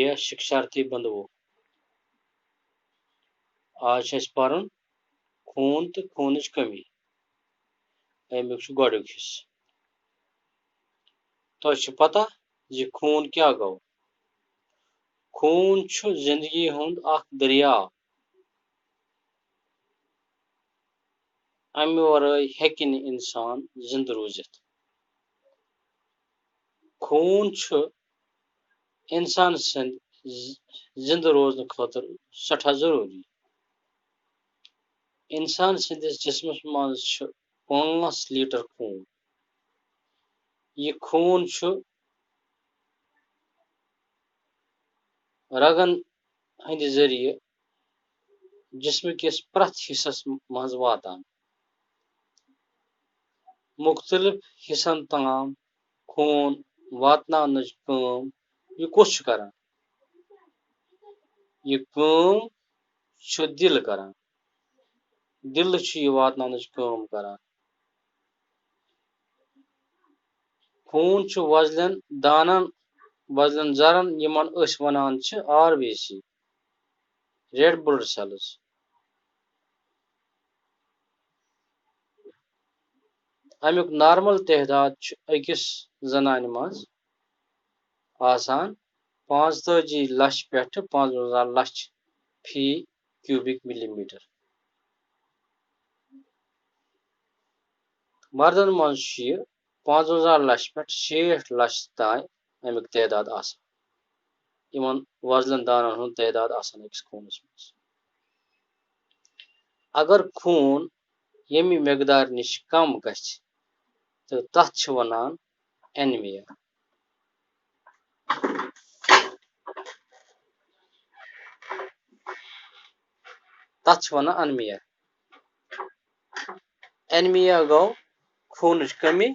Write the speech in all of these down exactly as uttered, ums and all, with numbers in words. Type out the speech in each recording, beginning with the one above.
شکشارتی بندوو۔ آز چھُ اَسہِ پَرُن خوٗن تہٕ خوٗنٕچ کٔمی۔ اَمیُک چھُ گۄڈٕنیُک حصہٕ۔ تۄہہِ چھِ پَتہ زِ خوٗن کیٛاہ گوٚو؟ خوٗن چھُ زِندگی ہُنٛد اکھ دٔریاو۔ اَمہِ ورٲے ہیٚکہِ نہٕ اِنسان زِندٕ روٗزِتھ۔ خوٗن چھُ اِنسان سٕنٛدِ زِ-، زِندٕ روزنہٕ خٲطرٕ سٮ۪ٹھاہ ضروٗری۔ اِنسان سٕنٛدِس جسمس منٛز چھُ پانٛژھ لیٖٹر خوٗن۔ یہِ خوٗن چھُ رگن ہٕنٛدِ ذٔریعہٕ جسمہٕ کِس پرٛٮ۪تھ حصس منٛز واتان۔ مُختٔلِف حصن تام خوٗن واتناونٕچ کٲم یہِ کُس چھُ کران؟ یہِ کٲم چھُ دِل کران۔ دِل چھُ یہِ واتناونٕچ کٲم کران۔ خوٗن چھُ وۄزلٮ۪ن دانن، وۄزلٮ۪ن ذرن، یِمن أسۍ وَنان چھِ R B C, red blood cells. اَمیُک نارمل تعداد چھُ أکِس زنانہِ منٛز آسان پانٛژتٲجی لچھ پٮ۪ٹھٕ پانٛژوَنٛزاہ لچھ فی کیوبک ملی میٹر۔ مردن منٛز چھُ یہِ پانٛژوَنٛزاہ لچھ پٮ۪ٹھ شیٹھ لچھ تام اَمیُک تعداد آسان، یِمن وۄزلٮ۪ن دانن ہُنٛد تعداد آسان أکِس خوٗنس منٛز۔ اگر خوٗن ییٚمہِ مقدار نِش کم گژھِ، تہٕ تتھ چھِ ونان انیمیا۔ تتھ چھِ ونان انیمیا۔ انیمیا گوٚو خوٗنٕچ کٔمی۔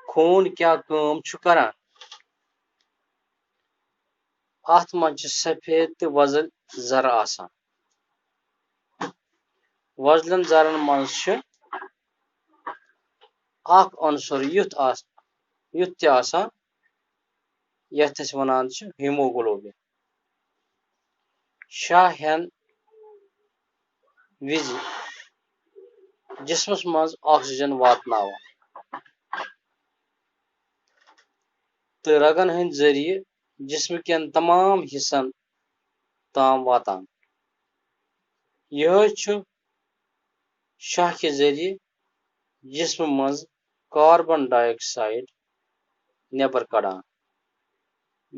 خوٗن کیٛاہ کٲم چھُ کران؟ اَتھ منٛز چھِ سفید تہٕ وۄزٕلۍ ذرٕ آسان۔ وۄزلٮ۪ن ذرن منٛز چھُ اکھ عنصر یُتھ آس-، یُتھ تہِ آسان، یَتھ أسۍ وَنان چھِ ہیموگلوبن۔ شاہ ہٮ۪ن وِزِ جسمس منٛز آکسیجن واتناوان تہٕ رگن ہٕنٛدۍ ذٔریعہٕ جسمہٕ کٮ۪ن تمام حصن تام واتان۔ یِہوٚے چھُ شاہ کہِ ذٔریعہٕ جسمہٕ منٛز کاربن ڈائی آکسائیڈ نٮ۪بر کڑان،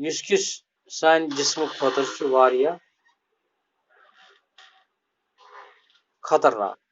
یُس کہِ سانہِ جسمہٕ خٲطرٕ چھُ واریاہ خطرناک۔